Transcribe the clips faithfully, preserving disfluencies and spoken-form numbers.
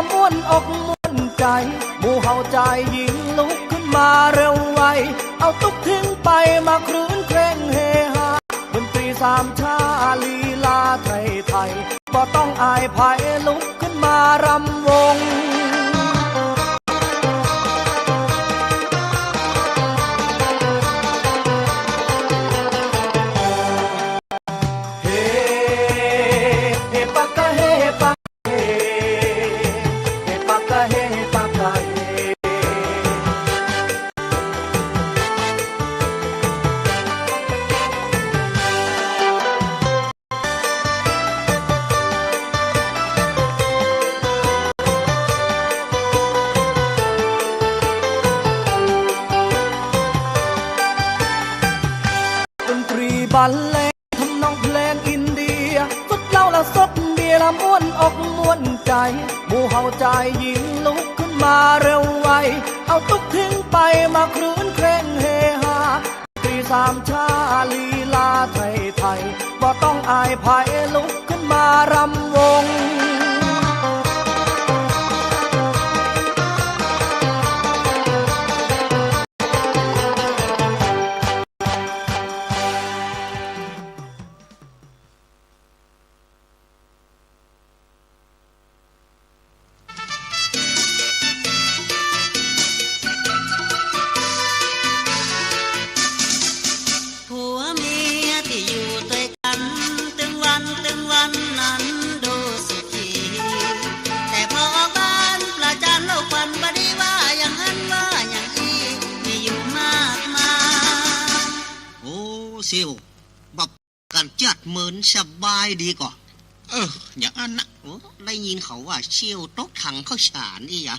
ม่วนอกม่วนใจ๋ หมู่เฮาจายญิงลุกขึ้นมาเร็วไว เอาตุ๊กทิ้งไปมาครื้นเคร่งเฮฮา ดนตรีสามชาลีลาไทยๆ บ่ต้องอายใผลุกขึ้นมารำวง เฮ เฮปะกะเฮปะ เฮ เฮปะกะเฮปะกะเฮ ดนตรีบรรเลง ทำนองเพลงอินเดีย สุดเหล้าและสดเบียร์ละม่วนอกม่วนใจ๋ หมู่เฮาจายญิงลุกขึ้นมาเร็วไว เอาตุ๊กทิ้งไปมาครื้นเคร่งเฮฮา ดนตรีสามชาลีลาไทยๆ บ่ต้องอายใผลุกขึ้นมารำวง ผัวเมียตี้อยู่ตวยกั๋น ตึงวันตึงวันนั้นดูสุขี แต่พอออกบ้านประจานเหล้าขวัญบ่ดีว่าอย่างหั้นว่าอย่างอี้ มีอยู่มากมาย โอ้ เสี่ยว บ่ ก๋านจัดเมินสบายดีก่อ เออ อย่างอั้นนะ โอ้ ได้ยินเขาว่าเสี่ยวตกถังข้าวสารอี้หยา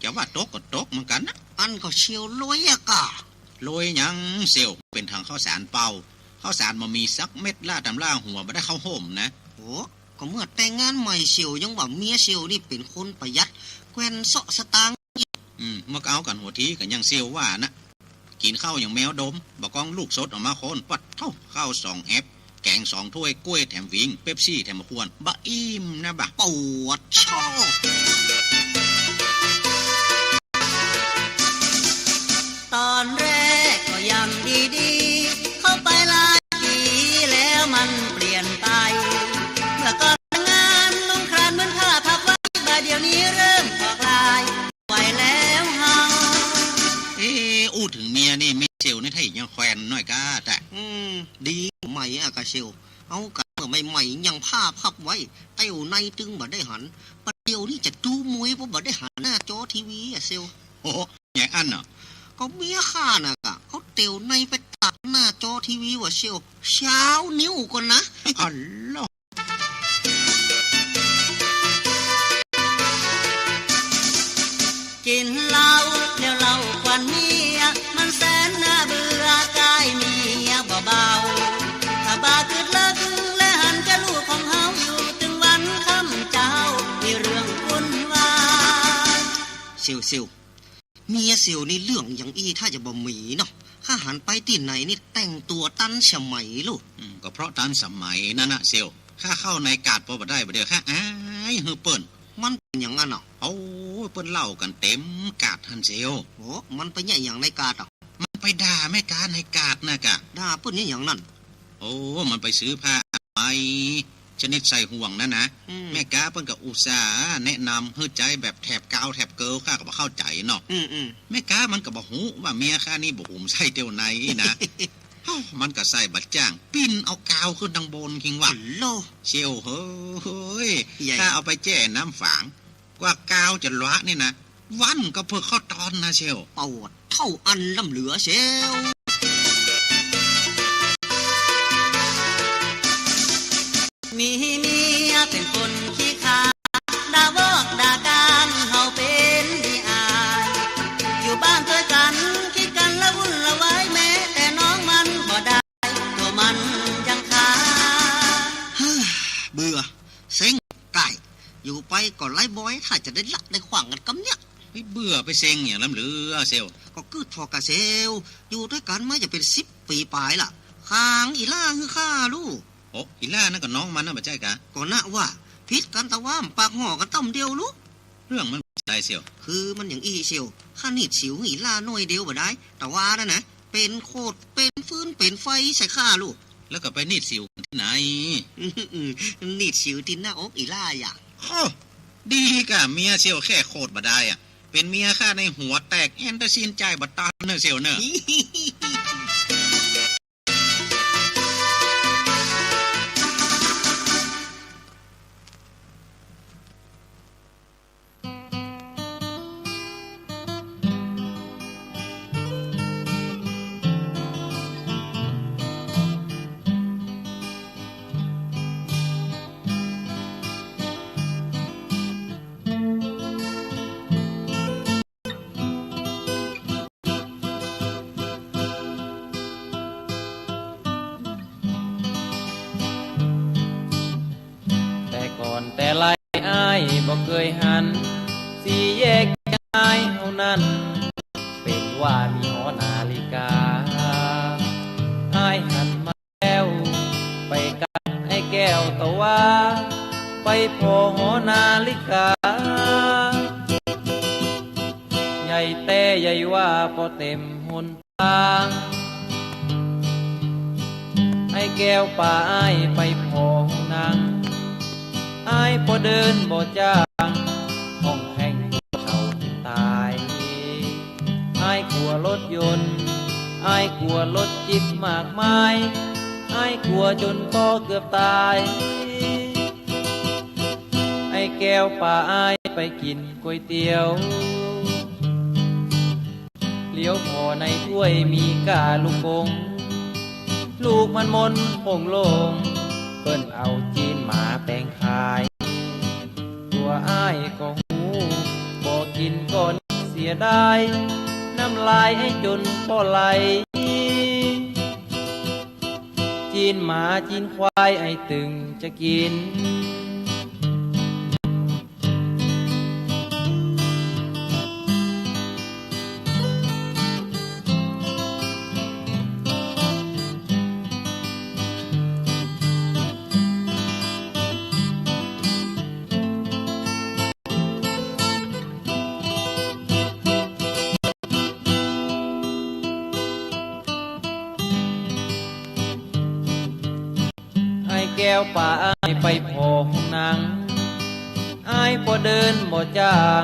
จะว่าตกก็ตกเหมือนกั๋นนะ อั้นก็เสี่ยวรวยอะก่า รวยหยังเสี่ยว เป๋นถังข้าวสารเปล่า ข้าวสารบ่มีสักเม็ด ล่าต๋ำล่าหัว บ่ได้เข้าฮ่มนะ โอ้ ก็เมื่อแต่งงานใหม่เสี่ยวยังว่าเมียเสี่ยวนี่เป๋นคนประหยัด แกว่นเซาะสตางค์ อืม เมื่อเอากั๋นหัวทีก็อย่างเสี่ยวว่านะ กิ๋นข้าวอย่างแมวดม บ่าก้องลูกสดออกมาคน ปั๊ดโธ่ ข้าวสองแอ็บ แก๋งสองถ้วย ก๊วยแถมหวิง เป๊ปซี่แถมขวด บ่อิ่มนะบ่า ปวดโธ่ ต๋อนแรกก็ยังดีๆ เข้าไปหลายปี๋แล้วมันเปลี่ยนไป เมื่อก่อนแต่งงานนุ่งคลานเหมือนผ้าพับไว้ บ่าเดี๋ยวนี้เริ่มออกลาย ไหวแล้วเฮา เอ๊ะ อู้ถึงเมียนี่ เมียเสี่ยวนี่ถ้ายังแควนหน้อยก้า แต่ อืม ดีใหม่อะก่าเสี่ยว เอากั๋นเมื่อใหม่ๆ ยังผ้าพับไว้ เตี้ยวในตึงบ่ได้หัน ปัดเดี๋ยวนี้จะดูมวยเพราะบ่ได้หันหน้าจอทีวีอะเสี่ยว โอ้ อย่างอั้นเหรอ ก็เมียข้าน่ะก่า เขาเตี้ยวในไปตัดหน้าจอทีวีว่ะเสี่ยว ซาวนิ้วก่อนนะ อัลลอฮ์ กิ๋นเหล้าแล้วเหล้าขวัญเมีย มันแสนน่าเบื่อ ก้ายเมียบ่เบา ถ้าบ่ากึ๊ดเลิก และหันแก่ลูกของเฮา อยู่ตึงวันค่ำเจ๊า มีเรื่องวุ่นวาย เสี่ยวๆ เมียเสี่ยวนี่เรื่องอย่างอี้ถ้าจะบ่มีเนาะ ข้าหันไปตี้ไหนนี่แต่งตั๋วตันสมัยลูก อืม ก็เพราะตันสมัยนั้นนะเสี่ยว ข้าเข้าในกาดปอบ่ได้ บ่าเดี๋ยวข้าอายหื้อเปิ้น มันเป๋นอย่างอั้นเนาะ โอ้ย เปิ้นเล่ากั๋นเต็มกาดหั้นเสี่ยว โอ้ มันไปแยะอย่างในกาดอะ มันไปด่าแม่ก๊าในกาดน่ะก่า ด่าเปิ้นแยะอย่างนั้น โอ้ มันไปซื้อผ้าอนามัย ชนิดใส่ห่วงนั้นนะ อืม แม่ก๊าเปิ้นก็อุตส่าห์แนะนำหื้อใจ๊แบบแถบกาวแถบเกิล ข้าก็บ่เข้าใจ๋เนาะ อืมๆ แม่ก๊ามันก็บ่ฮู้ว่าเมียข้านี่บ่หุมใส่เตี้ยวในนะ เฮ้า มันก็ใส่บ่าจ้าง ปิ้นเอากาวขึ้นตังบนคิงว่า อัลลอฮ์ เสี่ยวเฮ้ย ใหญ่ ข้าเอาไปแจ้น้ำฝาง กว่ากาวจะละนี่นะ วันก็เผิกเข้าตอนนะเสี่ยว ปวดเท่าอันล้ำเหลือเสี่ยว มีเมียเป๋นคนขี้ขลาด ด่าวอกด่ากาง เฮาเป๋นตี้อาย อยู่บ้านตวยกั๋น ขี้กั๋นละวุ่นละวาย แม้แต่น้องมันบ่ได้ ตั๋วมันยังคา เฮ้อ เบื่อ เซ็ง ก้าย อยู่ไปก็ไร้บอย ถ้าจะได้ละได้ขว้างกั๋นกำเนี้ย เฮ้ย เบื่อไปเซ็งอย่างล้ำเหลือเสี่ยว ก็กึ๊ดผ่อก่าเสี่ยว อยู่ตวยกั๋นมาจะเป๋นสิบปี๋ป๋ายละ ข่างอี่ล่าหื้อข้าลู่ โอ้ อี่ล่านั่นก็น้องมันนะบ่ใจ้ก่า ก็นะว่า ผิดกั๋นตะว้าม ปากห่อกั๋นต้ำเดียวลู่ เรื่องมันจะได้เสี่ยว คือมันอย่างอี้เสี่ยว ข้านิดสิวหื้ออี่หล้าหน้อยเดียวบ่ได้ แต่ว่านั่นนะ เป๋นโขด เป๋นฟืน เป๋นไฟใส่ข้าลู่ แล้วก็ไปนิดสิวตี้ไหน นิดสิวตี้หน้าอกอี่หล้าอย่าง โอ้ ดีก่ะ เมียเสี่ยวแค่โขดบ่ได้อะ เป๋นเมียข้าในหัวแตกแอนเดอร์ซินจ่ายบ่ตันเน่อเสี่ยวเน่อ แต่ก่อนแต่ไรอ้ายบ่เกยหัน สี่แยกอ้ายเฮานั้น เป๋นว่ามีหอนาฬิกา อ้ายหันมาแล้ว ไปกับไอ้แก้วตะวา ไปผ่อหอนาฬิกา ใหญ่แต๊ใหญ่ว่าปอเต็มหนตาง ไอ้แก้วปาอ้ายไปผ่อหนัง อ้ายปอเดินบ่จ้าง ห้องแฮ่งเขาต๋าย อ้ายกั๋วรถยนต์ อ้ายกั๋วรถจิ๊บมากมาย อ้ายกั๋วจ๋นปอเกือบต๋าย ไอ้แก้วปาอ้ายไปกิ๋นก๋วยเตี๋ยว เหลียวผ่อในถ้วยมีก้าลูกกง ลูกมันมนผงโล่ง เปิ้นเอาจีนมาแป๋งขาย ตั๋วอ้ายก็ฮู้ บ่กิ๋นก็นึกเสียดาย น้ำลายอ้ายจ๋นปอไหล จีนหมาจีนควายอ้ายตึงจะกิ๋น ไอ้แก้วปาอ้ายไปผ่อหนัง อ้ายปอเดินบ่จ้าง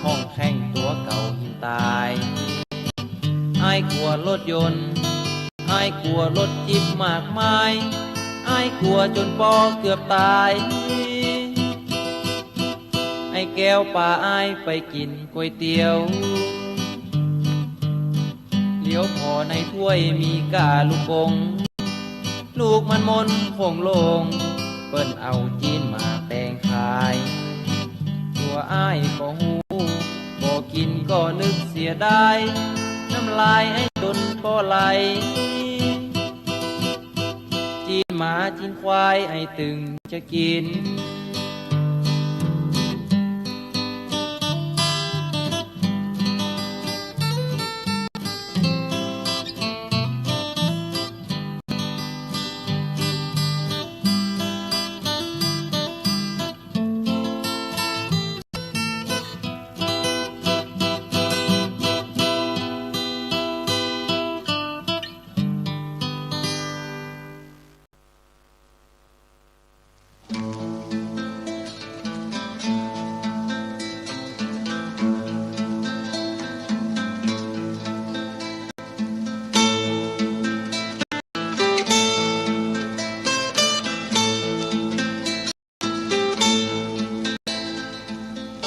ห้องแฮ่งตั๋วเก่าหินต๋าย อ้ายกั๋วรถยนต์ อ้ายกั๋วรถจิ๊บมากมาย อ้ายกั๋วจ๋นปอเกือบต๋าย ไอ้แก้วปาอ้ายไปกิ๋นก๋วยเตี๋ยว เหลียวผ่อในถ้วยมีก้าลูกกง ลูกมันมนผงโล่ง เปิ้นเอาจีนมาแป๋งขาย ตั๋วอ้ายก็ฮู้ บ่กิ๋นก็นึกเสียดาย น้ำลายอ้ายจ๋นปอไหล จีนหมาจีนควายอ้ายตึงจะกิ๋น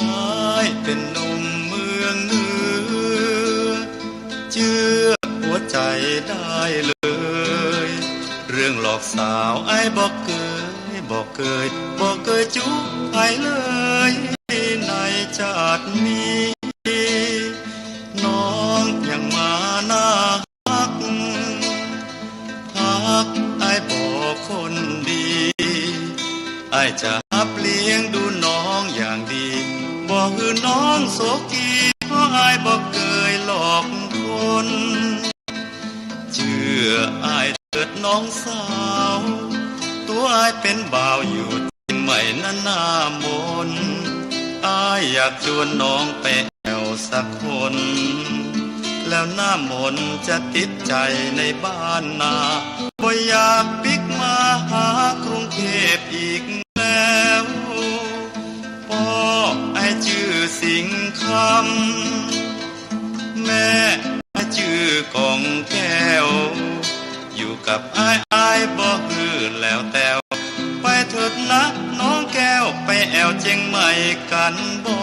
อ้ายเป๋นหนุ่มเมืองเหนือ เจื้อหัวใจ๋ได้เลย เรื่องหลอกสาวอ้ายบ่เกย บ่เกย บ่เกยจุใผเลย ในจาตินี้ น้องยังมาน่าฮัก ฮักอ้ายบ่คนดี อ้ายจะฮับเลี้ยงดูน้องอย่างดี บ่หื้อน้องโศกี เพราะอ้ายบ่เกยหลอกคน เจื้ออ้ายเถิดน้องสาว ตั๋วอ้ายเป๋นบ่าวอยู่เจียงใหม่นั้นหน้ามน อ้ายอยากจวนน้องไปแอ่วสักคน แล้วหน้ามนจะติดใจ๋ในบ้านนา บ่อยากปิ๊กมาหากรุงเทพอีกแล้ว ป้ออ้ายจื้อสิงห์คำ แม่อ้ายจื้อกองแก้ว อยู่กับอ้าย อ้ายบ่หื้อแล้วแต๊ว ไปเถิดนะน้องแก้ว ไปแอ่วเจียงใหม่กั๋นบ่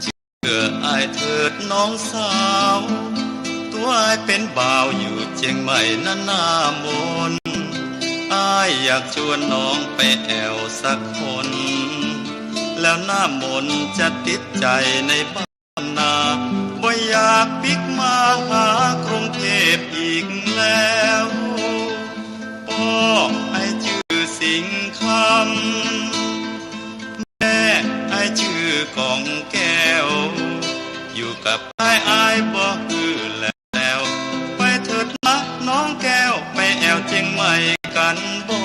เจื้ออ้ายเถิดน้องสาว ตั๋วอ้ายเป๋นบ่าวอยู่เจียงใหม่นะหน้ามน อ้ายอยากจวนน้องไปแอ่วสักคน แล้วหน้ามนจะติดใจ๋ในบ้านนา บ่อยากปิ๊กมาหากรุงเทพอีกแล้ว ป้ออ้ายจื้อสิงห์คำ แม่อ้ายจื้อกองแก้ว อยู่กับอ้าย อ้ายบ่หื้อแล้ว ไปเถิดนะน้องแก้ว ไปแอ่วเจียงใหม่กั๋นบ่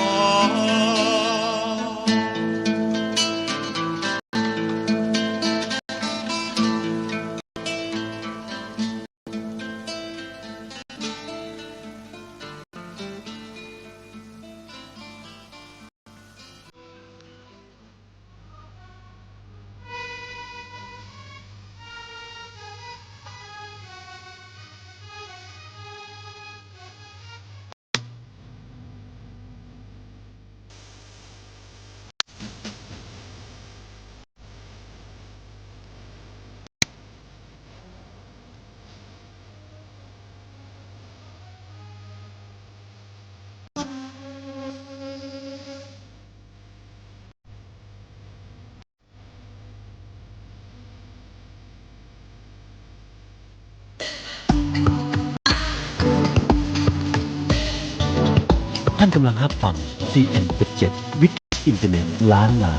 ท่านกำลังฮับฟัง ซีเอ็น เจ็ดสิบเจ็ด วิทยุอินเทอร์เน็ตล้านนา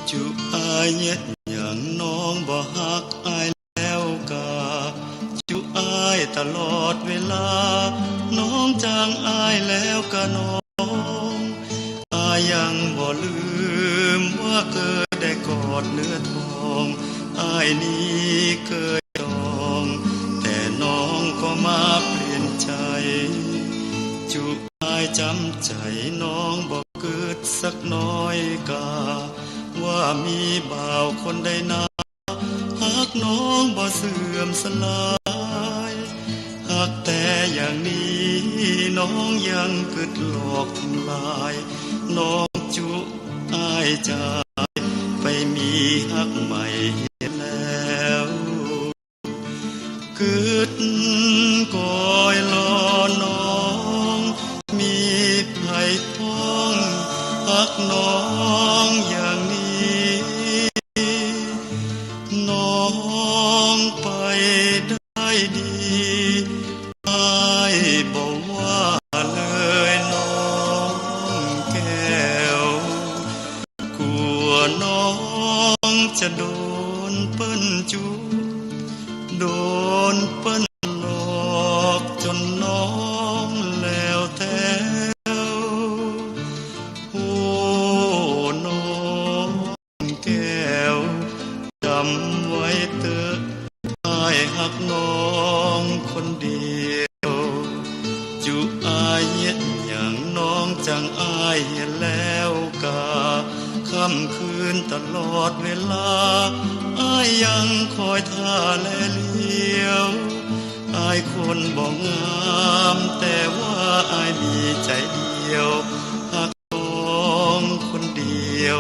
จุ๊อ้ายเยียะหยังน้องบ่ฮักอ้าย แล้วกา จุ๊อ้ายตลอดเวลา น้องจางอ้ายแล้วกาน้อง อ้ายยังบ่ลืมว่าเกยได้กอดเนื้อทอง อ้ายนี้เกยจอง แต่น้องก็มาเปลี่ยนใจ๋ จุอ้ายจำใจ๋น้องบ่กึ๊ดสักน้อยกา ว่ามีบ่าวคนใดนา ฮักน้องบ่เสื่อมสลาย ฮักแต่อย่างนี้น้องยังกึ๊ดหลอกทำลาย น้องจุอ้ายจาย ไปมีฮักใหม่เหียแล้ว กึ๊ดกอยลอน้อง มีใผพ่องฮักน้องอย่างนี้ น้องไปได้ดี อ้ายบ่ว่าเลยน้องแก้ว กั๋วน้องจะโดนเปิ้นจุ โดนเปิ้นหลอกจ๋นน้องแล้วแต๊ว โอ้ น้องแก้ว จ๋ำไว้เต๊อะ อ้ายฮักน้องคนเดียว จุอ้ายเยียะหยังน้องจางอ้ายเหียแล้วกา ค่ำคืนตลอดเวลา อ้ายยังคอยท่าแลเลี้ยว อ้ายคนบ่งาม แต่ว่าอ้ายมีใจ๋เดียว ฮักน้องคนเดียว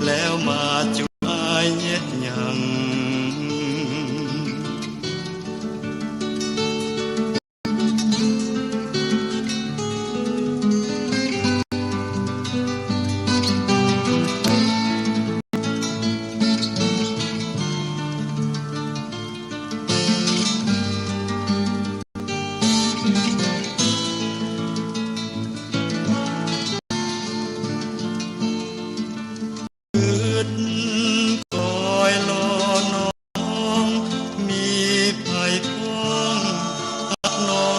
แล้วมาจุอ้ายเยียะหยัง กึ๊ดกอยลอน้อง มีใผพ่องฮักน้อ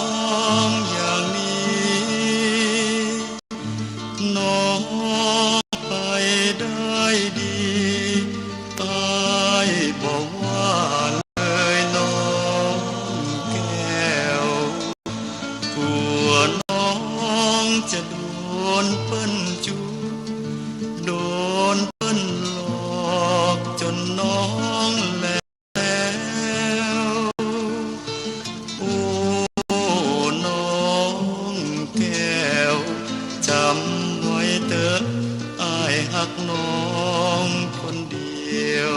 งอย่างนี้ น้องไปได้ดี อ้ายบ่ว่าเลยน้องแก้ว กั๋วน้องจะโดนเปิ้นจุ โดนเปิ้นหลอกจ๋นน้องแล แล้ว โอ้ น้องแก้ว จ๋ำไว้เต๊อะ อ้ายฮักน้องคนเดียว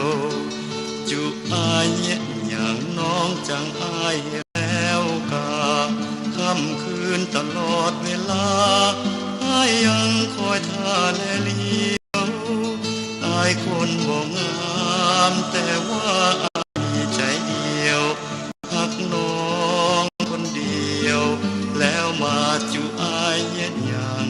จุอ้ายเยียะหยังน้องจางอ้ายเหียแล้วกา ค่ำคืนตลอดเวลา อ้ายยังคอยท่าแลเลี้ยว อ้ายคนบ่งาม แต่ว่าอ้ายมีใจ๋เดียว ฮักน้องคนเดียว แล้วมาจุอ้ายเยียะหยัง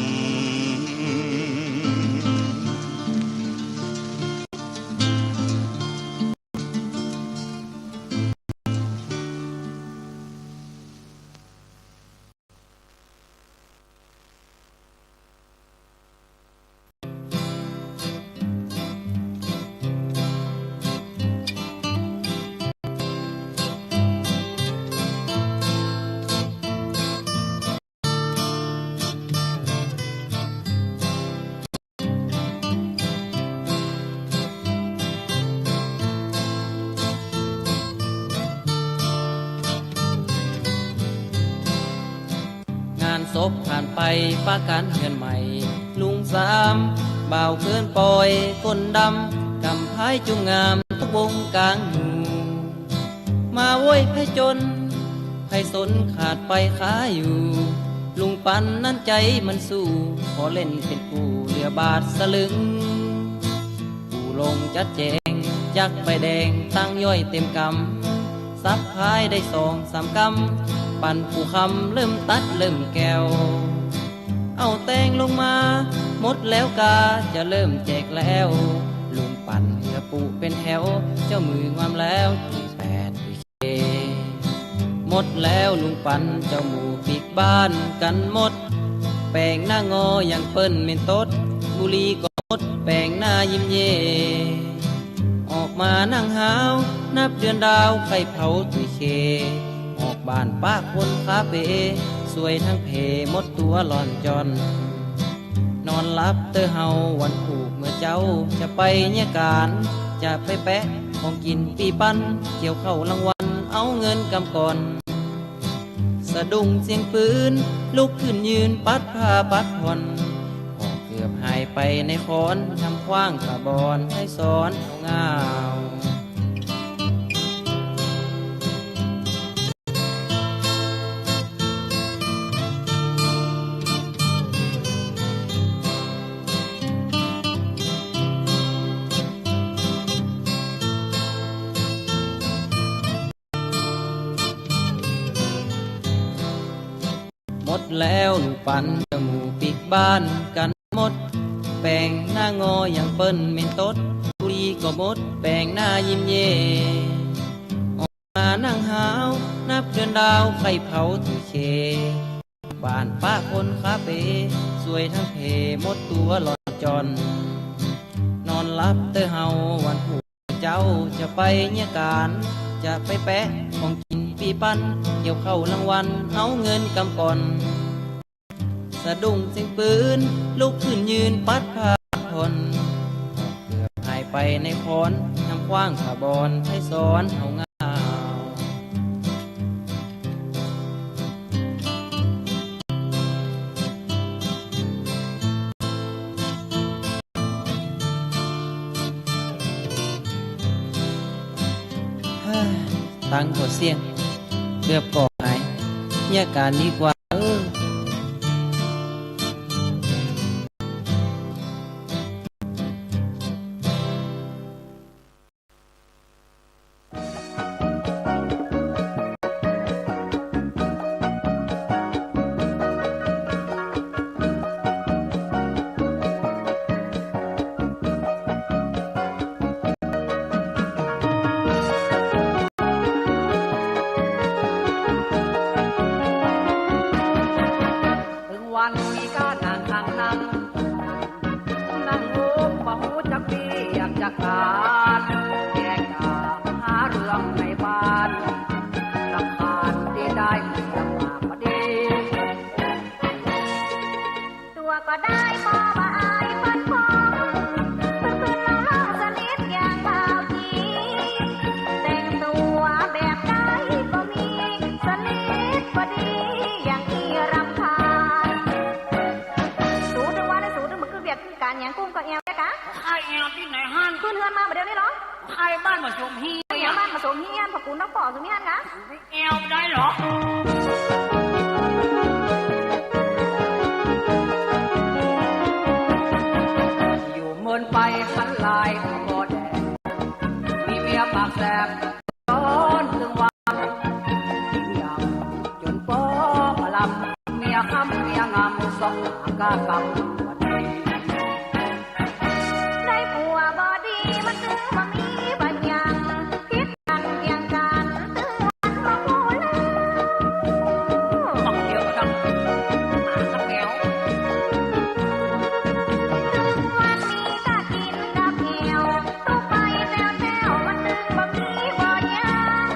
งานศพผ่านไป ปะกั๋นเฮือนใหม่ ลุงสาม บ่าวเคินปอย คนดำ กำพร้ายจุ่มงาม ตกวงกลางหมู่ มาโวยใผจ๋น ใผสนขาดไปคาอยู่ ลุงปันนั้นใจ๋มันสู้ ขอเล่นเป๋นกู้เหลือบาทสลึง กู้ลงจัดแจ๋ง จักใบแดงตั้งย้อยเต๋มก๋ำ สับพายได้สองสามก๋ำ ปันกู้คำเริ่มตัดเริ่มแก้ว เอาแตงลงมา หมดแล้วกา จะเริ่มแจกแล้ว ลุงปันเหือปูเป๋นแถว เจ้ามืองามแล้ว ตี้แปดตี้เก้า หมดแล้วลุงปัน เจ้าหมู่ปิ๊ก บ้านกั๋นหมด แป๋งหน้างออย่างเปิ้นเม้นตด บุหรี่ก็หมด แป๋งหน้ายิ้มเย้ ออกมานั่งหาว นับเดือนดาว ใค่เผาตุ้ยเค ออกบ้านปะคนคาเป๋ สวยทั้งเพ หมดตั๋วล่อนจ้อน นอนหลับเต๊อะเฮาวันพูกเมื่อเจ๊า จะไปเยียะก๋าน จะไปแปะของกิ๋นปี้ปัน เกี่ยวข้าวรางวัล เอาเงินกำก่อน สะดุ้งเสียงปืน ลุกขึ้นยืนปัดผ้าปัดผ่อน ก็เกือบหายไปในขอน ทำขว้างผ้าบอน ไพศาลเฮาง่าว หมดแล้วลูกปัน เจ้าหมู่ปิ๊กบ้านกั๋นหมด แป๋งหน้างออย่างเปิ้นเม้นตด บุหรี่ก็หมด แป๋งหน้ายิ้มเย้ มานั่งหาว นับเดือนดาว ใค่เผาตุ้ยเค บ้านปะคนคาเป๋ สวยทั้งเพ หมดตั๋วล่อนจ้อน นอนหลับเต๊อะเฮาวันพูก เจ๊าจะไปเยียะก๋าน จะไปแปะของกิ๋นปี้ปัน เกี่ยวข้าวรางวัล เอาเงินกำก่อน สะดุ้งเสียงปืน ลุกขึ้นยืนปัดผ้าผ่อน เกือบหายไปในขอน ทำขว้างผ้าบอน ไพศาลเฮาง่าว ตังค์ก็เสี้ยง เกือบก็หาย เยียะก๋านดีกว่า เออ ตึงวันมีก้านั่งนั่งนั่ง นั่งงงบ่ฮู้จักเวียกจักก๋าน แกจะหาเรื่องในบ้าน รำคาญตี้ได้เมียมากบ่ดี ตั๋วก็ได้ปอบ่อายเปิ้นปอง เปิ้นๆ ลองๆ สนิทอย่างบ่าวจี แต่งตั๋วแบบใดก็มี สนิทบ่ดีอย่างอี้รำคาญ สูตึงวันนี้ สูตึงบ่ขึ้นเวียกก๋านหยัง กุ้มก็แอวแต๊กะ ใค่แอวตี้ไหนหั้น ขึ้นเฮือนมาบ่าเดี่ยวนี้ลอ ใค่บ้านบ่สมเฮียน อย่างบ้านบ่สมเฮียน พ่อขุนนางปอสมเฮียนกะ แอวได้ลอ อยู่เมินไปหันหลายก็แดง มีเมียปากแสบ ตอนตึงวัน กิ๋นยำจ๋นปอบ่หลับ เมียค่ำเมียงำ ซอกหากะกำบ่ดี ได้ผัวบ่ดีมันตึงบ่มีบ่หยัง ผิดกั๋นเถียงกั๋นตึงวันบ่ฮู้เรื่อง บักเดียวก็ต้องหาสักแนว ตึงวันมีกะกิ๋นกะแผว ตุ๊ไปแต๊วๆ มันตึงบ่มีบ่หยัง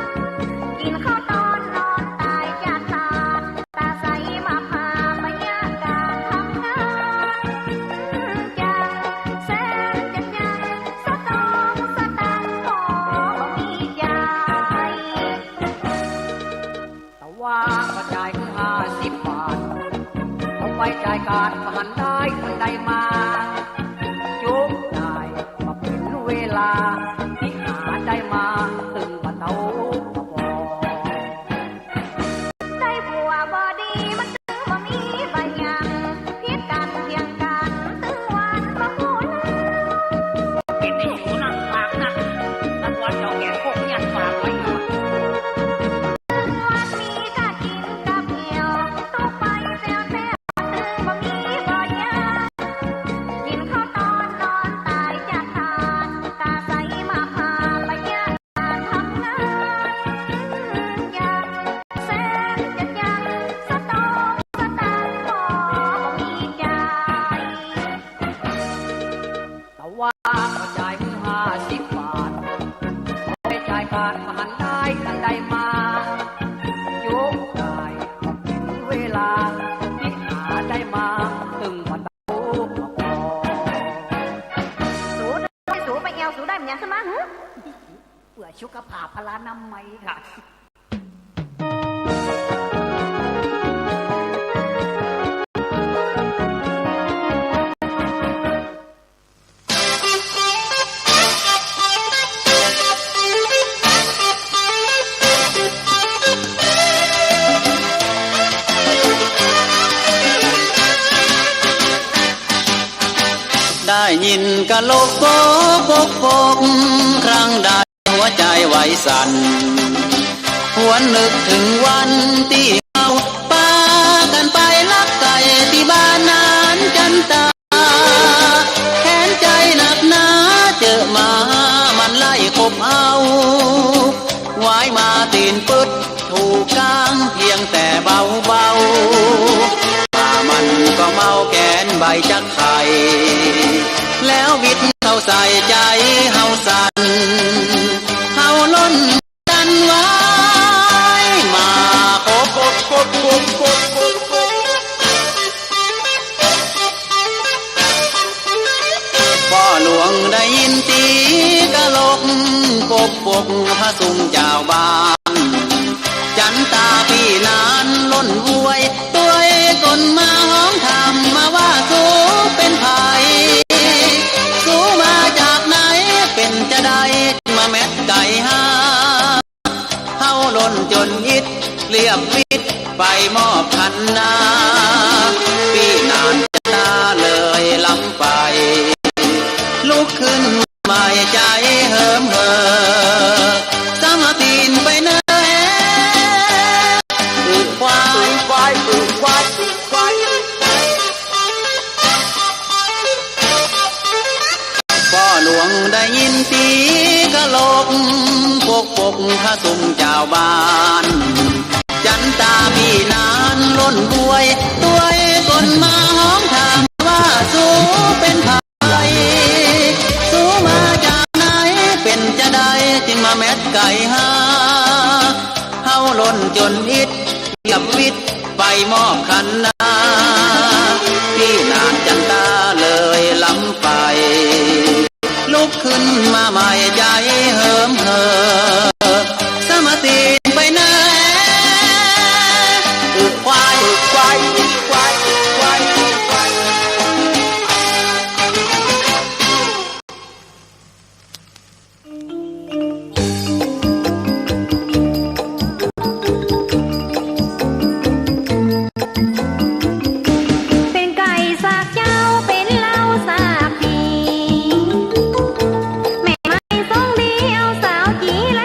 กิ๋นข้าวตอนนอนต๋ายจาดขาด ตาใสมาพาบรรยากาศทำงาน จังแสนจะยัง สตองสตังค์ก็บ่มีจ่าย ตะวาก็จ่ายคือห้าสิบบาท เอาไปจ่ายกาดบ่หันได้มันได้มา จุกจ่ายบ่เป๋นเวลา ตี้หาได้มาตึงบ่เต้าบ่ปอ ได้ผัวบ่ดีมันตึงบ่มีบ่หยัง ผิดกั๋นเถียงกั๋นตึงวันบ่ฮู้เรื่อง กิ๋นตี้อยู่นั่งปากนัก นักวันเจ้าแก่พวกยันปากไว้อยู่ ตึงวันมีกะกิ๋นกะแผว ตุ๊ไปแต๊วๆ ตึงบ่มีบ่หยัง กิ๋นข้าวตอนนอนต๋ายจาดขาด ตาใสมาพาบรรยา บ่หันได้อันใดมา จุกได้เวลาตี้หาได้มา ตึงบ่เต้า สู สูไปแอ่วสูได้เหมือนกันใช่ไหม หือ เปื้อสุขภาพพลานามัยค่ะ ได้ยินกะลกโป๊กโป๊กโป๊ก ครั้งใดหัวใจ๋ไหวสั่น หวนนึกเถิงวันตี้เฮาปากั๋นไปลักไก่ตี้บ้านนานจั๋นต๋า แค้นใจ๋นักหนา เจอหมามันไล่ขบเอา หวายมาตี๋นปึ๊ด ถูกกางเพียงแต่เบาๆ หมามันก็เมาแกนใบจักไข่ แล้วหวิดเข้าใส่ใจ๋เฮาสั่น เฮาล่นตันไหว มาขบ ขบ ขบ ขบ ขบ ขบ ป้อหลวงได้ยินตี๋กะลก ปกปกพระสุงฆ์จาวบ้าน จั๋นต๋าปี้นานล่นอวย ตวยก้นมาฮ้องถามมาว่าสูเป๋นใผ สูมาจากไหน เป๋นจาใดมาแม็ดไก่หา เฮาล่นจ๋นอิด เรียบวิดไปมอบขันนา ปี้นานจั๋นต๋าเลยลำไป ลุกขึ้นมาใหม่ใจ๋เหิมเห่อ สมาตี๋นไปเนอ อึควาย อึควาย อึควาย อึควาย ป้อหลวงได้ยินตี๋กะลก ปกปกพระสุงฆ์จาวบ้าน จั๋นต๋าปี้นานล่นอวย ตวยก้นมาฮ้องถามว่าสูเป๋นใผ สูมาจากไหน เป๋นจาใดจึงมาแม็ดไก่หา เฮาล่นจ๋นอิด เรียบวิดไปมอบขันนา ปี้นานจั๋นต๋าเลยลำไป ลุกขึ้นมาใหม่ใจ๋เหิมเห่อ สมาตี๋นไปเนอ อึควาย อึควาย อึควาย อึควาย อึควาย เป๋นไก่สักเจ๊า เป๋นเหล้าสักปี แม่ไม้ทรงดี เอาสาวจี๋แล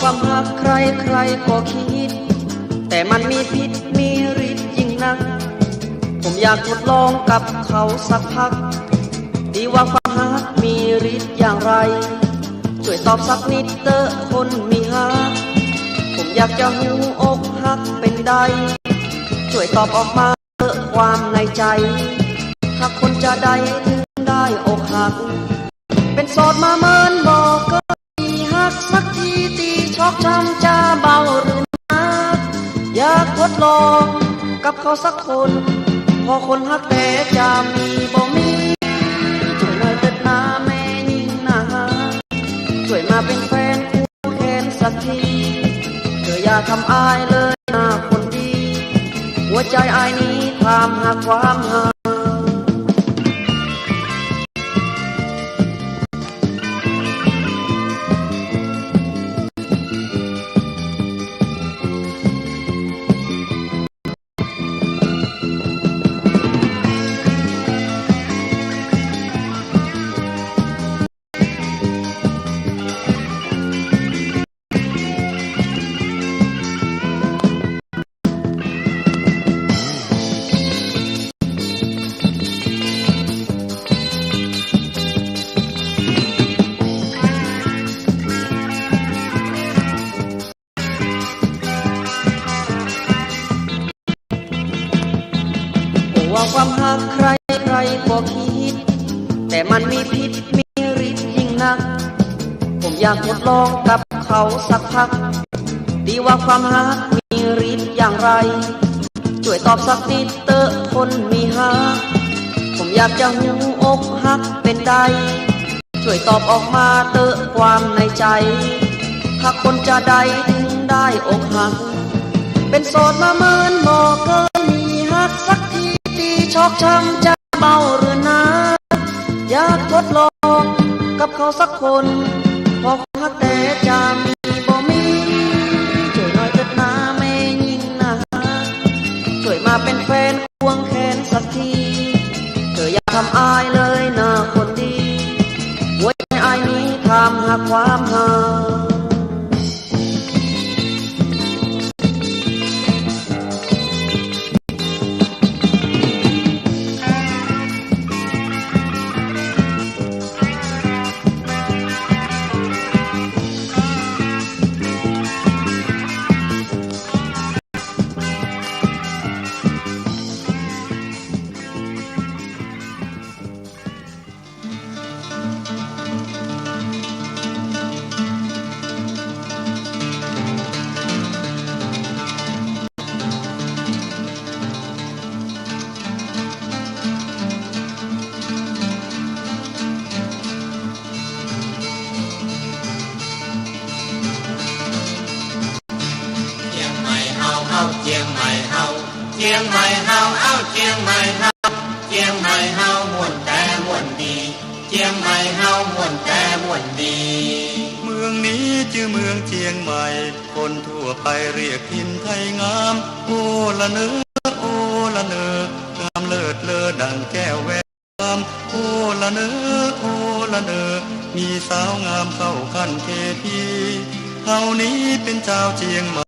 ความฮักใครๆ ก็คิด แต่มันมีพิษมีฤทธิ์ยิ่งนัก ผมอยากทดลองกับเขาสักพัก ดีว่าความฮักมีฤทธิ์อย่างไร ช่วยตอบสักนิดเต๊อะคนมีฮัก ผมอยากจะฮู้อกหักเป็นใด ช่วยตอบออกมาเต๊อะความในใจ๋ หากคนจะใดถึงได้อกหัก เป๋นโสดมาเมินบ่เกยมีฮักสักที ตี้ชอกช้ำจะเบาหรือหนา อยากทดลองกับเขาสักคน เพราะคนฮักแต๊จะมีบ่มี ช่วยหน่อยเต๊อะนาแม่ญิงนาฮัก ช่วยมาเป๋นแฟนควงแขนสักที เธออย่าทำอ้ายเลยนาคนดี หัวใจ๋อ้ายนี้ถามหาความฮัก โอ้ว่าความฮักใครๆ ก็คิด แต่มันมีพิษมีฤทธิ์ยิ่งนัก ผมอยากทดลองกับเขาสักพัก ดีว่าความฮักมีฤทธิ์อย่างไร ช่วยตอบสักนิดเต๊อะคนมีฮัก ผมอยากจะฮู้อกหักเป๋นใด ช่วยตอบออกมาเต๊อะความในใจ๋ หากคนจะใดถึงได้อกหัก เป๋นโสดมาเมินบ่เกยมีฮักสักที ตี้ชอกช้ำจะเบาหรือหนา อยากทดลองกับเขาสักคน เพราะคนฮักแต๊จะมีบ่มี ช่วยหน่อยเต๊อะนาแม่ญิงนาฮัก ช่วยมาเป๋นแฟนควงแขนสักที เธออย่าทำอ้ายเลยนาคนดี หัวใจ๋อ้ายนี้ถามหาความฮัก เจียงใหม่เฮา เฮา เจียงใหม่เฮา เจียงใหม่เฮา เอ้า เจียงใหม่เฮา เจียงใหม่เฮาม่วนแต๊ม่วนดี เจียงใหม่เฮาม่วนแต๊ม่วนดี เมืองนี้จื้อเมืองเจียงใหม่ คนทั่วไปเรียกถิ่นไทยงาม โอ้ละเนอ โอ้ละเนอ งามเลิศเลอดั่งแก้วแวววาม โอ้ละเนอ โอ้ละเนอ มีสาวงามเข้าขั้นเทพี เฮานี้เป๋นจาวเจียงใหม่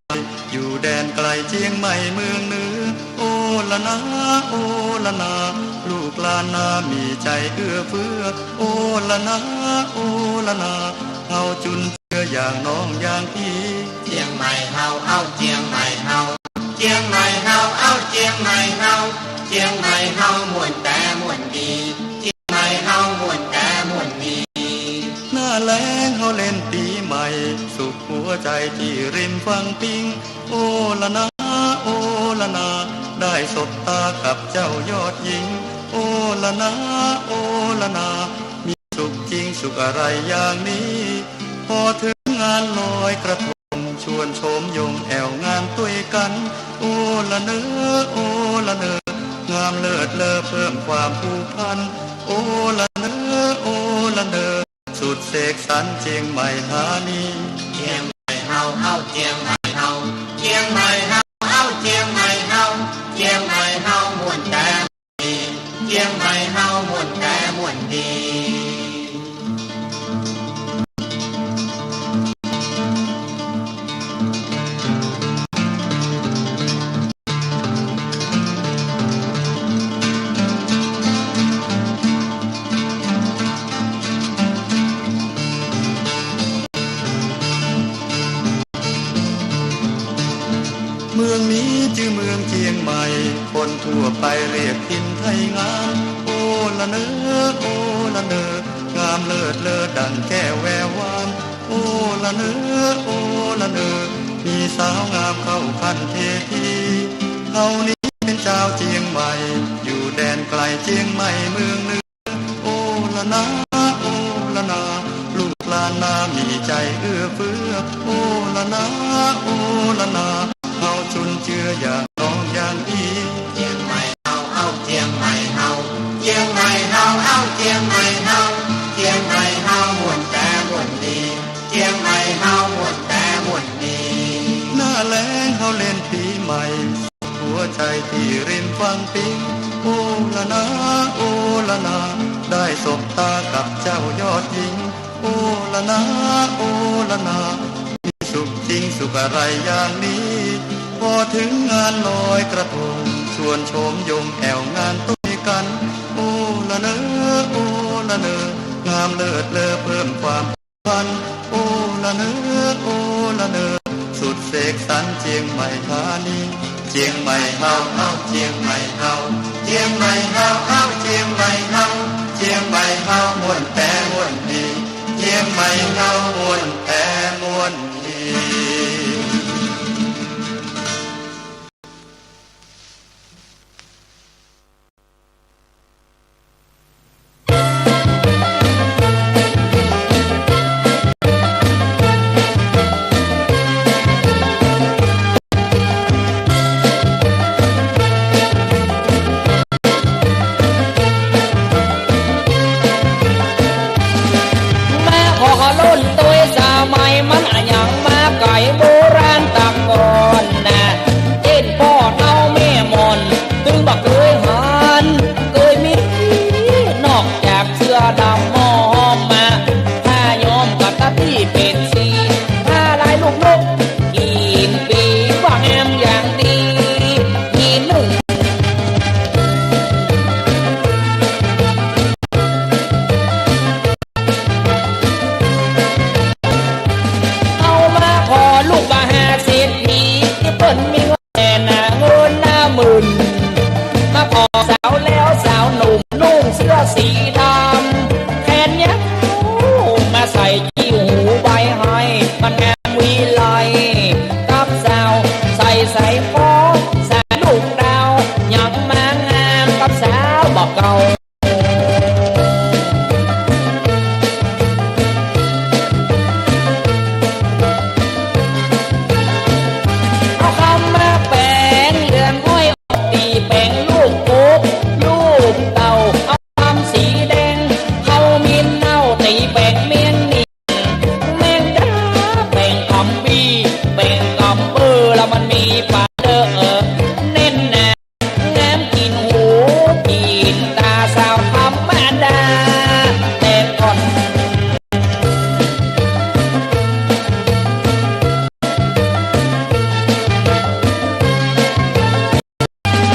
อยู่แดนไกลเจียงใหม่เมืองเหนือ โอ้ละนา โอ้ละนา ลูกหลานนามีใจ๋เอื้อเฟื้อ โอ้ละนา โอ้ละนา เฮาจุนเจืออย่างน้องอย่างพี่ เจียงใหม่เฮา เอ้า เจียงใหม่เฮา เจียงใหม่เฮา เอ้า เจียงใหม่เฮา เจียงใหม่เฮาม่วนแต๊ม่วนดี เจียงใหม่เฮาม่วนแต๊ม่วนดี หน้าแล้งเฮาเล่นปี๋ใหม่ สุขหัวใจ๋ตี้ริมฝั่งปิง โอ้ละนา โอ้ละนา ได้สบตากับเจ้ายอดหญิง โอ้ละนา โอ้ละนา มีสุขจริงสุขอะไรอย่างนี้ พอเถิงงานลอยกระทง ชวนโฉมยงแอ่วงานตวยกั๋น โอ้ละเนอ โอ้ละเนอ งามเลิศเลอเพิ่มความผูกพัน โอ้ละเนอ โอ้ละเนอ สุดเสกสรรเจียงใหม่ธานี เจียงใหม่เฮา เอ้า เจียงใหม่เฮา เจียงใหม่เฮา เอ้า เจียงใหม่เฮา เจียงใหม่เฮาม่วนแต๊ม่วนดี เจียงใหม่เฮาม่วนแต๊ม่วนดี จื้อเมืองเจียงใหม่ คนทั่วไปเรียกถิ่นไทยงาม โอละเนอ โอละเนอ งามเลิศเลอดั่งแก้วแวววาน โอละเนอ โอละเนอ มีสาวงามเข้าขั้นเทที เฮานี้เป๋นจาวเจียงใหม่ อยู่แดนไกลเจียงใหม่เมืองเหนือ โอละนา โอละนา ลูกหลานนามีใจ๋เอื้อเฟื้อ โอละนา โอละนา เฮาจุนเจืออย่างน้องอย่างอี้ เจียงใหม่เฮา เอ้า เจียงใหม่เฮา เจียงใหม่เฮา เอ้า เจียงใหม่เฮา เจียงใหม่เฮา ม่วนแต๊ม่วนดี เจียงใหม่เฮา ม่วนแต๊ม่วนดี หน้าแล้งเฮาเล่นปี๋ใหม่ หัวใจ๋ตี้ริมฝั่งปิง โอละนา โอละนา ได้สบตากับเจ้ายอดหญิง โอละนา โอละนา มีสุขจิงสุขอะไรอย่างนี้ พอเถิงงานลอยกระทง ชวนโฉมยงแอ่วงานตวยกั๋น โอละเนอ โอละเนอ งามเลิศเลอเพิ่มความ พัน โอละเนอ โอละเนอ สุดเสกสรรเจียงใหม่ธานี เจียงใหม่เฮา เอ้า เจียงใหม่เฮา เจียงใหม่เฮา เอ้า เจียงใหม่เฮา เจียงใหม่เฮา ม่วนแต๊ม่วนดี เจียงใหม่เฮา ม่วนแต๊ม่วนดี มาขอรุ่นตวยสมัยมันอะหยังมาไก๋โบราณตะก่อนนะ เจ้นป้อเฒ่าแม่หม่อน ตึงบ่เกยหัน เกยมี นอกจากเสื้อดำหม้อห้อมมา ผ้าย้อมกับตะตี้เป๋นสี ผ้าลายลูกนก กิ๋นปี๋ว่าแฮมอย่างดี มีนึ่ง เฮามาขอลูกมหาเศรษฐี ตี้เปิ้นมีเงินแน่นาเงินนาหมื่น มาขอสาวแล้วสาวหนุ่มนุ่งเสื้อสีดำ แขนยาวมาใส่ ตี้หูใบไฮ มันงามวิไลกับสาวใส่สายคอ สาวลูกดาว ยังมางามกับสาวบ่าเก่า เอากำมาแป๋งเหลืองอ้อย ตี้แป๋งลูกกก ลูกเต้า เอากำสีแดง เข้ามินเน่า ตี้แป๋งเมียงนี่ แมงดาแป๋งกำปี้ แป๋งกำเปื้อ แล้วมันมีปลาเด้อ เน่นหนา งามกิ๋นหูกิ๋นต๋า สาวธรรมดา แต่ก่อน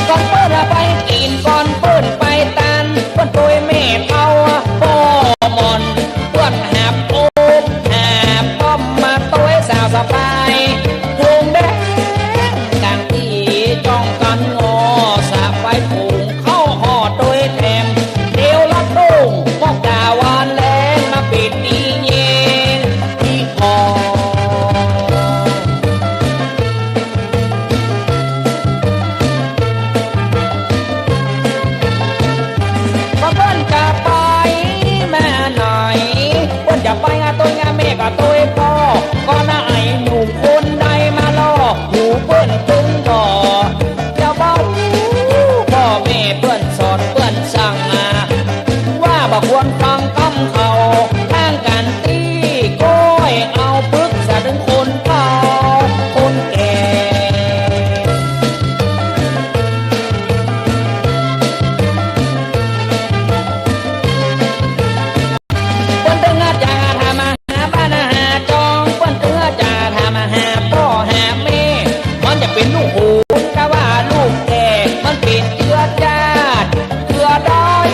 ก่อนเปิ้นอะไปกิ๋น ก่อนเปิ้นไปตาน เปิ้นตวยแม่เฒ่าป้อหม่อน เปิ้นหาบโอ๊กหาบป้อมมาตวยสาวสะใภ้ หุงแดงดั่งตี้จ้องกั๋นงอ สะใภ้หุงข้าวห่อตวยแถม เดี๋ยวละตุ้ง พวกต๋าวันแลงมาปิดตี้เย็นตี้คอ ว่าเปิ้นจะไปมาไหน เปิ้นจะไปหาตวยงาแม่กับตวยป้อ ก็น่าไอ้หนุ่มคนใดมาล่อ หูเปิ้นตึงบ่ จะเว้า ป้อแม่เปิ้นสอนเปิ้นสั่งมา ว่าบ่ควรฟังกำเขา ทางก๋านตี้ก้อยเอาปึกษาเถิงคนเฒ่าคนแก่ เปิ้นตึงอาจจะหาทำมา หาบ้านหาจอง เปิ้นตึงจะถามหาป้อหาแม่ มันจะเป๋นลูกโหน กาว่าลูกแก่ มันเป๋นเจื้อจาติเจื้อดอย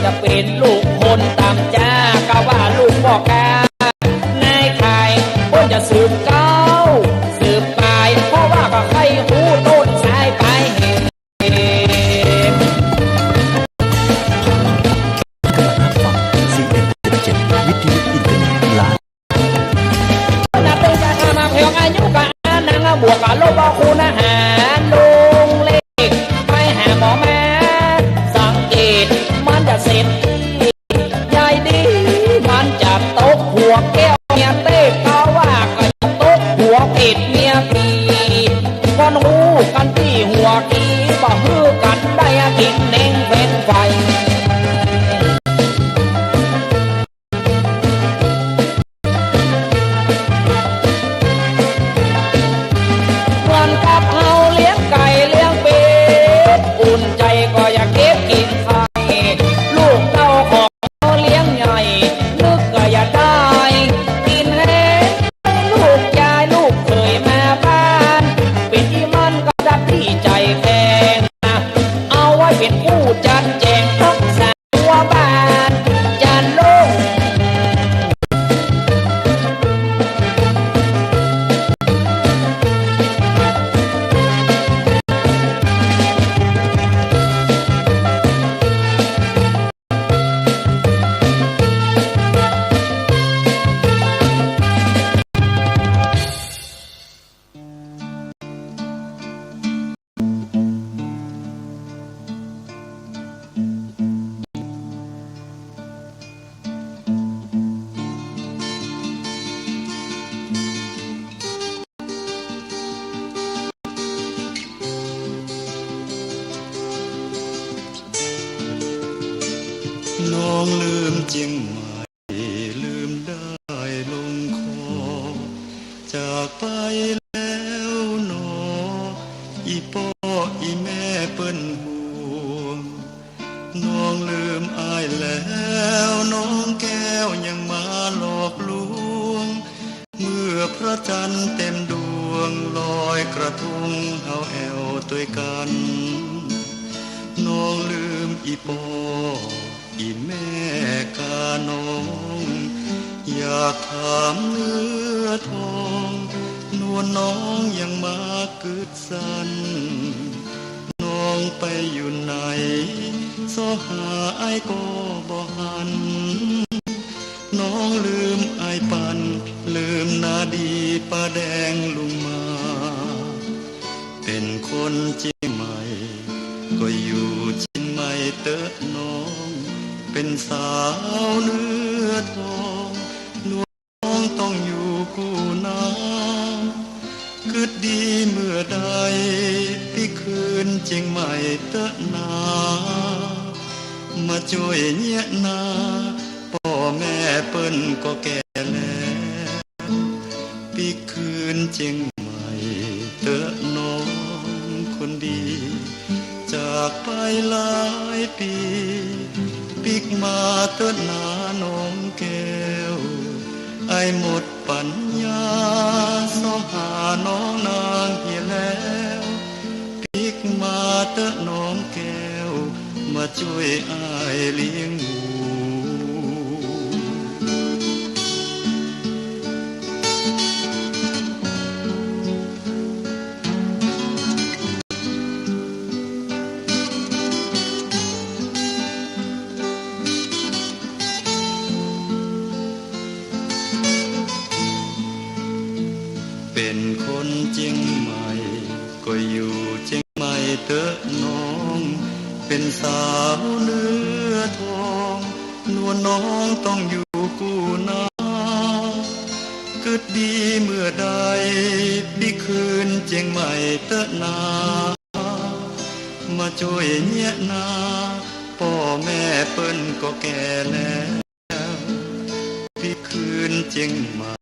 จะเป๋นลูกคนต่ำจ้า กาว่าลูกป้อกา นายขาย เปิ้นจะสืบเก๊าสืบปาย เพราะว่าก็ใค่ฮู้ต้นส ปวกอะลบเอาคุณอาหารลงเลข ไปหาหมอมาสังเกต มันจะเสพติดยายดี มันจะตกผัวแก้วเมียเต๊ก เขาว่าก็จะตกผัวเกตเมียตี คนฮู้กั๋นตี้หัวขี บ่หื้อกั๋นได้กิ๋นเน้งเฟรนช์ฟราย เหมือนกับเฮาเลี้ยงไก่เลี้ยงเป็ด อุ่นใจ๋ก็อยากเก็บกิ๋นไข่ ลูกเต้าของเฮาเลี้ยงใหญ่ นึกก็อยากได้กิ๋นแฮง ลูกยายลูกเขยมาบ้าน เป๋นอี่มันก็ดับตี้ใจ๋แขง เอาไว้เป๋นกู้จัดแจ๋งฮักษา หัวบ้านจานโล่ง น้องลืมเจียงใหม่ ลืมได้ลงคอ จากไปแล้วหนอ อี่ป้ออี่แม่เปิ้นห่วง น้องลืมอ้ายแล้ว น้องแก้วยังมาหลอกลวง เมื่อพระจันทร์เต็มดวง ลอยกระทงเฮาแอ่วตวยกั๋น น้องลืมอี่ป้อ อี่แม่กาน้อง อยากถามเนื้อทอง นวลน้องยังมากึ๊ดสัน น้องไปอยู่ไหน ซอหาอ้ายก็บ่หัน น้องลืมอ้ายปัน ลืมนาดีป้าแดงลุงมา เป๋นคนเจียงใหม่ ก็อยู่เจียงใหม่เต๊อะน้อง เป๋นสาวเนื้อทอง นวลน้องต้องอยู่กู้นา กึ๊ดดีเมื่อใด ปิ๊กคืนเจียงใหม่เต๊อะนา มาจ้วยเยียะนา ป้อแม่เปิ้นก็แก่แล้ว ปิ๊กคืนเจียงใหม่เต๊อะน้องคนดี จากไปหลายปี๋ ปิ๊กมาเต๊อะนาน้องแก้ว อ้ายหมดปั๋ญญา ซอหาน้องนางเหียแล้ว ปิ๊กมาเต๊อะน้องแก้ว มาจ้วยอ้ายเลี้ยงหมู เป๋นคนเจียงใหม่ ก็อยู่เจียงใหม่เต๊อะน้อง เป๋นสาวเนื้อทอง นวลน้องต้องอยู่กู้นา กึ๊ดดีเมื่อใด ปิ๊กคืนเจียงใหม่เต๊อะนา มาจ้วยเยียะนา ป้อแม่เปิ้นก็แก่แล้ว ปิ๊กคืนเจียงใหม่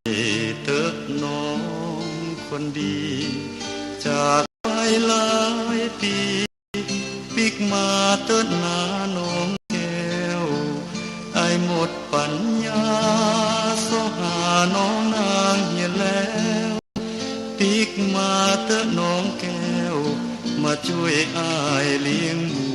เต๊อะน้องคนดี จากไปหลายปี๋ ปิ๊กมาเต๊อะนาน้องแก้ว อ้ายหมดปั๋ญญา ซอหาน้องนางเหียแล้ว ปิ๊กมาเต๊อะน้องแก้ว มาจ้วยอ้ายเลี้ยงหมู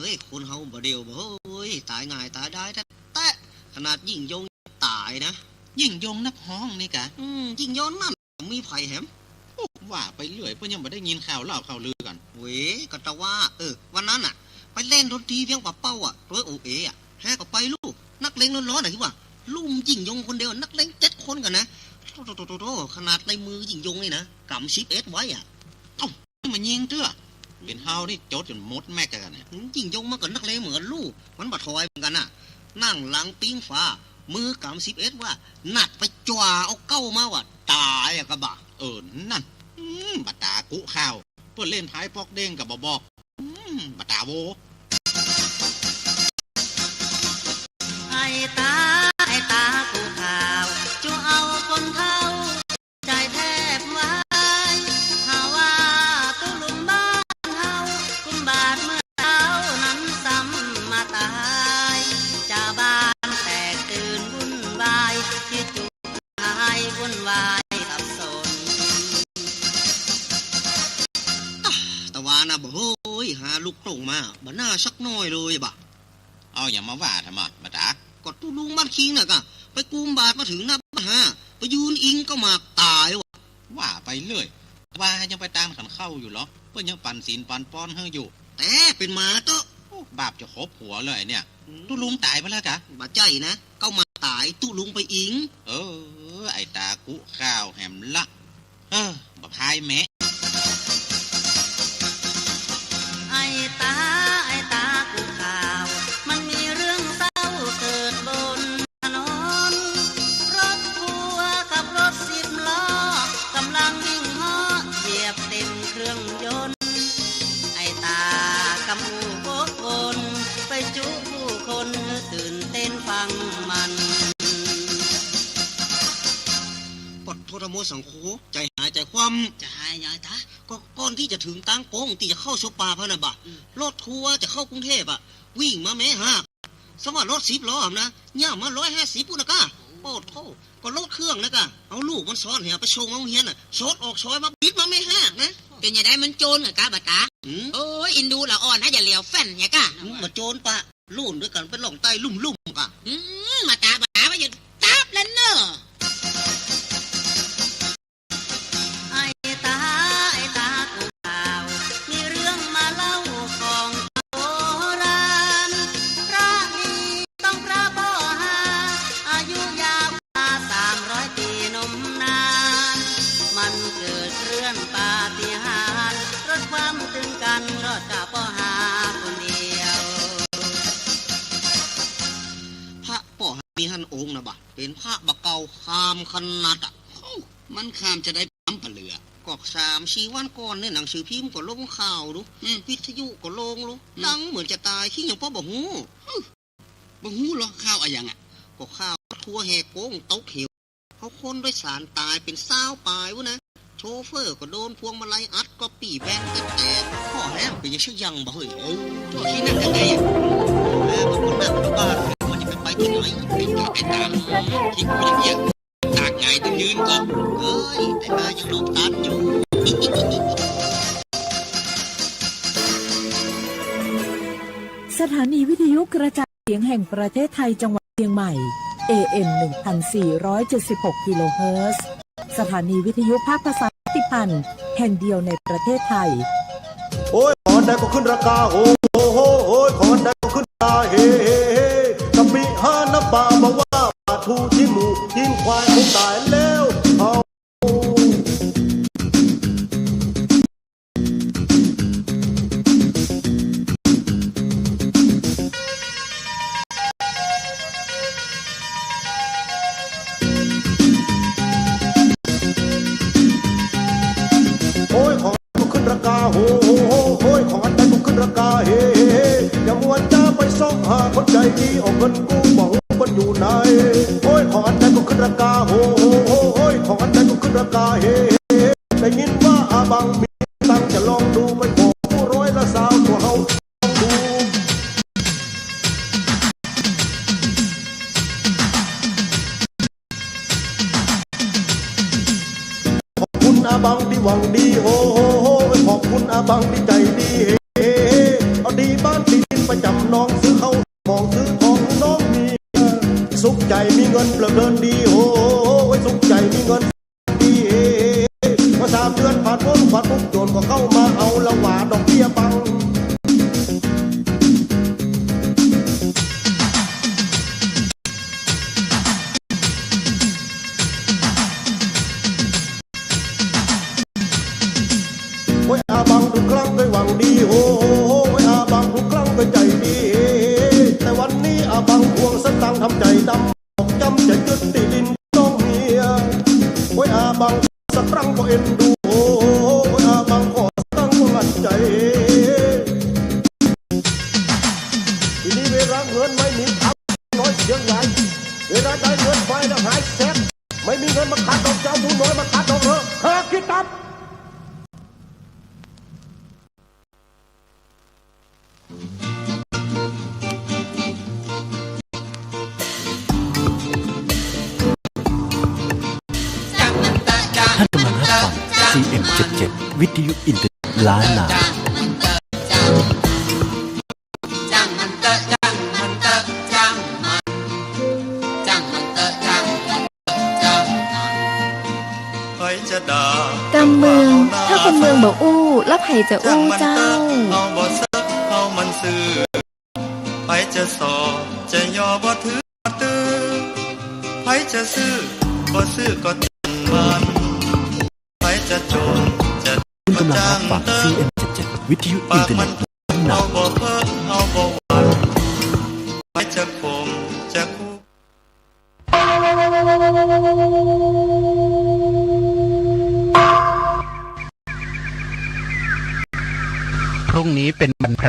อ้ย คนเฮาบ่าเดี่ยวบ่า เฮ้ย ต๋ายง่ายต๋ายดายแต๊ๆ ขนาดยิ่งยงต๋ายนะ ยิ่งยงนักฮ้องนี่กา อืม ยิ่งยงนั่น มีใผแหม โอ้ ว่าไปเรื่อย เปิ้นยังบ่ได้ยินข่าวเล่าข่าวลือกั๋น เว้ย ก็ตะว่า เออ วันนั้นน่ะ ไปเล่นดนตรีเวียงป่าเป้าอะ โตยโอเออะ แฮก็ไปลู่ นักเลงล้วนๆ อะ ตี้ว่า ลุ่มยิ่งยงคนเดียว นักเลงเจ็ดคนกั๋นนะ โธ่ๆๆๆ ขนาดในมือยิ่งยงนี่นะ ก๋ำสิบเอ็ดไว้อะ เอ้า นี่มันยิงเตื้อ เป๋นเฮานี่จดจ๋นหมดแม็กกั๋นเนี่ย ยิ่งยงมันก็นักเลงเหมือนกั๋นลู่ มันบ่ถอยเหมือนกั๋นน่ะ นั่งหลังปิ๊งฝา มือก๋ำสิบเอ็ดว่า นัดไปจ๋าเอาเก้ามาว่า ต๋ายอะกะบ่า เออ นั่น อืม บ่าต๋ากุข่าว เปิ้นเล่นไพ่ป๊อกเด้งก็บ่บอก อืม บ่าต๋าโว ไอ้ต๋า ไอ้ต๋ากุข่าว จั่วเอาคนเฒ่า ใจ๋แทบวาย หาว่าตุ๊ลุงบ้านเฮา กุมบาตรเมื่อเจ๊านั้นซ้ำมาต๋าย จาวบ้านแตกตื่นวุ่นวาย ตี้จุ หายวุ่นวายสับสน ตะวานะบ่า เฮ้ย หาลุกโต้งมา บ่าหน้าสักหน้อยเลยบ่า เอาหยังมาว่าทำไมบ่าต๋า ก็ตุ๊ลุงบ้านคิงน่ะกะ ไปกุมบาตรมาเถิงหน้าบ้านฮา ไปยืนอิงเก้าหมากต๋ายว่ะ ว่าไปเรื่อย ว่ายังไปตางขันเข้าอยู่เหรอ เปิ้นยังปั๋นศีลปั๋นปอนหื้ออยู่ แต่เป๋นหมาเต๊อะ โอ้ บาปจะขบหัวเลยเนี่ย อืม ตุ๊ลุงต๋ายไปแล้วกะ บ่าใจ้นะ เก้าหมากต๋าย ตุ๊ลุงไปอิง เออ ไอ้ต๋ากุข่าวแหมละ เออ บ่าพายแมะ ไอ้ต๋า ไอ้ต๋ากุข่าว มันมีเรื่องเศร้าเกิดบนถนน รถทัวร์กับรถสิบล้อ ก่ำลังวิ่งฮ้อ เหยียบเต็มเครื่องยนต์ ไอ้ต๋ากำอู้วกวน ไปจุผู้คนหื้อตื่นเต้นฟังมัน ปัดโธ่ นะโมสังโฆ ใจ๋หายใจ๋คว่ำ ใจ๋หายใจ๋ต๋า ก็ก่อนตี้จะเถิงตางโป๊ง ตี้จะเข้าเซาะปาพั่นน่ะบ่า อืม รถทัวร์จะเข้ากุงเทพฯอะ วิ่งมาแมะฮาก สำหรับรถสิบล้อนะ เยียะมาร้อยห้าสิบปู้นน่ะกะ โอ้โธ่ ก็รถเครื่องน่ะกะ เอาลูกมันซ้อนแหไปส่งโฮงเฮียนน่ะ สดออกซอยมาบิดมาแมะฮากนะ เป๋นจะใดมันโจรเหรอกะบ่าต๋า อืม โอ้ย อินดูละอ่อนนะ อย่าเหลียวแฟนเนี่ยกะ อืม บ่าโจรปะ ลุ่นตวยกั๋นไปล่องใต้ลุ่มๆ กะ อืม บ่าต๋า บ่าต๋า ว่าอย่าตับแล้วเน่อ ไอ้ต๋า ไอ้ต๋ากุข่าว มีเรื่องมาเล่าของโบราณ พระมีต้องพระป้อฮา อายุยาวกว่าสามร้อยปี๋นมนาน มันเกิดเรื่องปาฏิหาริย์ รถคว่ำตึงกั๋น รอดก้าป้อฮาคนเดียว พระป้อฮามีหั้นองค์น่ะบ่า เป๋นพระบ่าเก่า คามขนาดอะ โอ้ มันคามจะใด อำปะเหลือ ก็สามสี่วันก่อนเนี่ย หนังสือพิมพ์ก็ลงข่าวดู อืม วิทยุก็ลงดู อืม ดังเหมือนจะต๋าย คิงหยังปอบ่ฮู้ บ่ฮู้เหรอ ข่าวอะหยังอะ ก็ข่าวทัวร์แหกโป๊งตกเหว เขาคนโดยสารต๋ายเป๋นซาวป๋ายปู้นน่ะ โชเฟอร์ก็โดนพวงมาลัยอัดก๊อปปี้แบนแต๊กๆ ข้อแฮมเป๋นหยังสักอย่างบ่าเฮ้ย โอ้ โธ่ ตี้นั่งจั่งใดอะ แม่มันก็นั่งอยู่บ้าน มันจะไปไปตี้ไหน ไอ้ต๋า ตี้กูอย่างเงี้ย ตากหงายตึงยืนก็ เอ้ย แต่หายังหลบตันอยู่ สถานีวิทยุกระจายเสียงแห่งประเทศไทยจังหวัดเชียงใหม่ เอเอ็ม หนึ่งพันสี่ร้อยเจ็ดสิบหก กิโลเฮิรตซ์ สถานีวิทยุภาคภาษาชาติพันธุ์แห่งเดียวในประเทศไทย โอ้ย ขออันใดก็ขึ้นราคา โห โห โห โอ้ย ขออันใดก็ขึ้นราคา เฮ เฮ เฮ กะปิหาน้ำปลามาว่า ปลาทูที่หมู กินควายคงต๋ายแล้ว เอา โอ้ย ขออันใดก็ขึ้นราคา โห โห โห โอ้ย ขออันใดก็ขึ้นราคา เฮ เฮ เฮ อย่ามัวจะไปซอกหาคนใจ๋ดี ออกเงินกู้บ่ฮู้มันอยู่ไหน โอ้ย ขออันใดก็ขึ้นราคา โห โห โห โอ้ย ขออันใดก็ขึ้นราคา เฮ เฮ เฮ ได้ยินว่าอาบังมีตังค์ จะลองดู ไปขอกู้ร้อยละซาว ตั๋วเฮา ขอบคุณอาบังตี้หวังดี โห โห โห ขอบคุณอาบังตี้ใจ๋ดี เฮ เฮ เฮ เอาตี้บ้านตี้ดิน ไปจ๋ำนองซื้อข้าวหมองซื้อของน้องเมีย สุขใจ๋มีเงินเพลินดี โอ้ย สุขใจ๋มีเงินดี พอสามเดือนผ่านพ้น ขวัญพวกโจรก็เข้ามาเอาละหว่าดอกเบี้ยบัง โอ้ย อาบังทุกครั้งก็หวังดี โอ้ย อาบังทุกครั้งก็ใจ๋ดี แต่วันนี้อาบังทวงสตังค์ทำใจ๋ดำ บอกจ๋ำจะยึดตี้ดินน้องเมีย โอ้ย อาบังสตังค์ก็เอ็นดู โอ้ย อาบังขอสตังค์ก็หลั่นใจ๋ ทีนี้เวลาเงินไม่มี น้อยเสียงใหญ่ เวลาได้เงินไปแล้วหายแซบ ไม่มีเงินมาขัดดอก เจ้าหมูน้อยมาขัดดอกเหอะ หาขี้ตับ ท่านกำลังรับฟัง ซีเอ็ม เจ็ดเจ็ด วิทยุอินเทอร์เน็ตล้านนา จ้างมันเต๊อะ จ้างมันเต๊อะ จ้างมัน จ้างมันเต๊อะ จ้างมันเต๊อะ จ้างมัน ใผจะด่า กำเมือง ถ้ากำเมืองบ่อู้ แล้วใผจะอู้เจ้า จ้างมันเต๊อะ เฮาบ่เซิก เฮามันซื่อ ใผจะส่อ จะย่อบ่ถือบ่ตื้อ ใผจะซื่อ บ่ซื่อก็จ้างมัน ใผจะโจร จะ คุณกำลังรับฟัง ซีเอ็ม เจ็ดเจ็ด วิทยุอินเทอร์เน็ต ปากมัน ล้านนา เฮาบ่เพ้อ เฮาบ่หวั่น ใผจะข่ม จะคู่ พรุ่งนี้เป็นวันพระ